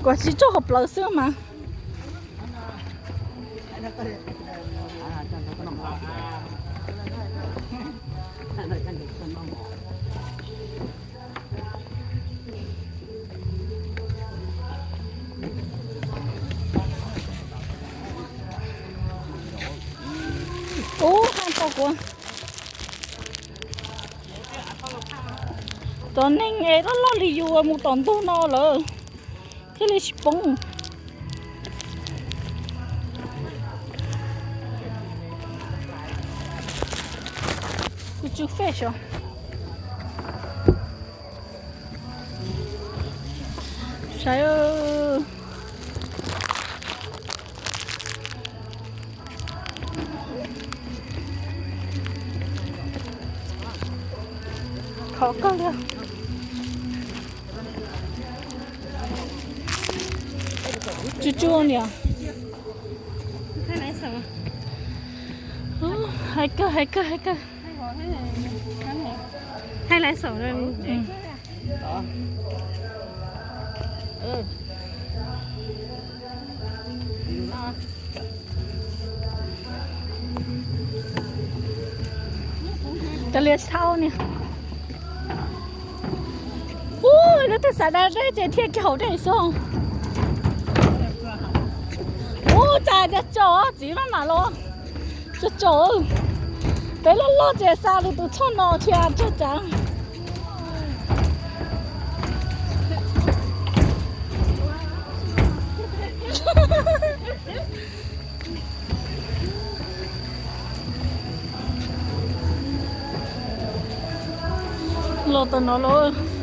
Kuv tsis tso hauv plawv xwb mas. Ub, haj tau kuv. Cov neeg es loj loj li yus mus tom ntug no lawm thiaj li tsis poob. Kuv tsw fej so. Saib, khov kawg li. Tsuj tsuj niam. Hais kawg, hais kawg, hais kawg. Hais laiv saum. Cov lias sau niam. Ub, lub twg xav da dej ces thiaj rau hauv dej xwb. Ub, cas cas tsom txiv maj mam los. Tsom tsom. Peb loj loj ces xa lwm tus txoj no thiab tso cas. Los tau no lauj.